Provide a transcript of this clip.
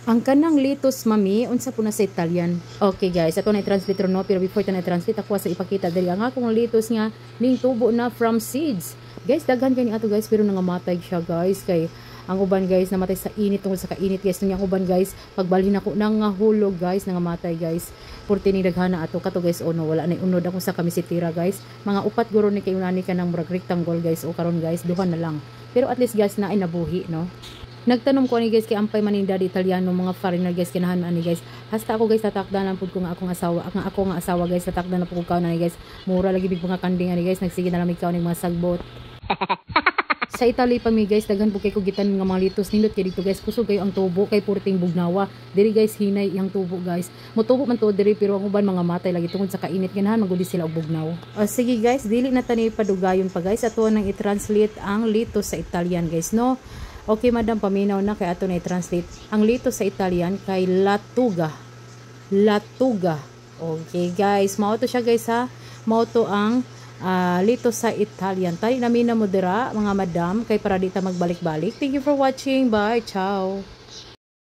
Ang kanang lettuce, mami, unsa po na sa Italian? Okay guys, ato na i-translate no, pero before ta na i-translate, ako sa ipakita diri ang akong lettuce nga ning tubo na from seeds. Guys, daghan kay ni ato guys, pero nangamatay siya guys, kay ang uban guys namatay sa init, tungod sa kainit guys. Nung ang uban guys, pagbalhin ako nangahulog guys, nangamatay guys. Purti ni daghana ato kato guys, ono wala na unod ako sa kamisitira guys. Mga upat guro ni kay unani ka ng murag rectangle guys, o karon guys, duha na lang. Pero at least guys na ay nabuhi, no. Nagtanom ko ani guys kay ampay man ni daddy Italiano, mga foreigner guys, kinahan ani guys. Hasta ako guys, tatakda lang pud ko nga akong asawa, ang ako nga asawa guys, tatakda na pud ko kaon ani guys. Mura lagi big mga kanding ani guys, nagsige na lang mig kaon ning mga sagbot. Sa Italy pa mi guys, daghan pud kay ko gitan nga mga lettuce. Nindot kay dito guys, kusog kayo ang tubo kay purting bugnawa. Diri guys, hinay iyang tubo guys. Motubo man to diri, pero ang uban mga matay lagi tungod sa kainit, ganahan magudi sila og bugnaw. O, sige guys, dili na tani padugayon pa guys. Ato nang i-translate ang lettuce sa Italian guys, no. Okay madam, paminaw na kay ato na i-translate. Ang lettuce sa Italian kay lattuga. Lattuga. Okay guys, mao to siya guys ha. Mao to ang lettuce sa Italian. Tayo namin na mo dira mga madam kay para di ta magbalik-balik. Thank you for watching. Bye. Ciao.